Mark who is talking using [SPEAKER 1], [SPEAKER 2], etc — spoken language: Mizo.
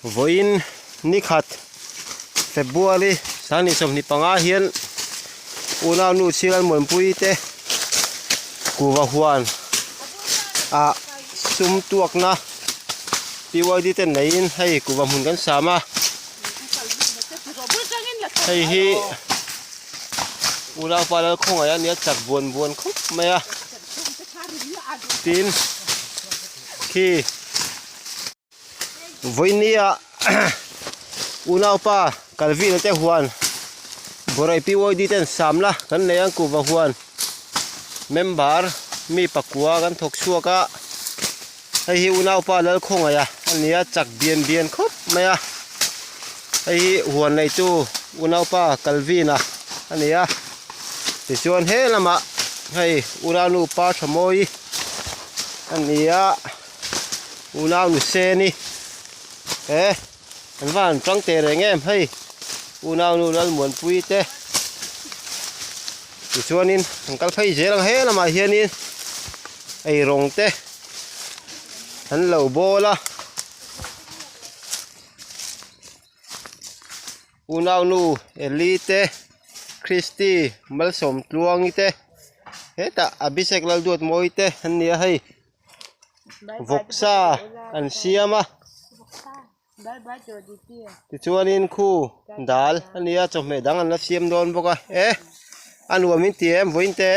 [SPEAKER 1] Vawiin nikhat February sanghnih 25 hian unau nu Chhiral Muanpui te kuhva huan ah sum tuakna PYD te neiin hei kuhva hmun kan sam a hei hi unaupa Lalkhawngaih a nia chak buan buan khawp mai a tin khi. Vawinia unaupa Calvin-a te huan Borai PYD ten sam la kan nei ang kuhva huan member mi pakua kan thawk chhuak a hei hi unaupa Lalkhawngaih a ania chak bian bian khawp mai a hei hi huan nei chu unaupa Calvin-a a ni a tichuan he lamah hei unaunu pa Thamawii a ni a. Unau nu Seni he an va han tang teh reng em hei unau nu Lalmuanpui te tichuanin an kal phei zel ang he lamah hianin eirawng te an lo bawl a unau nu Eli te Christy Malsawmtluangi te hetah Abhishek Lalduatmawii te an ni a hei. Vawksa an siam a tichuanin khu dal a nia chawhmeh dang an la siam dawn bawk a e a nuam in ti em vawiin te.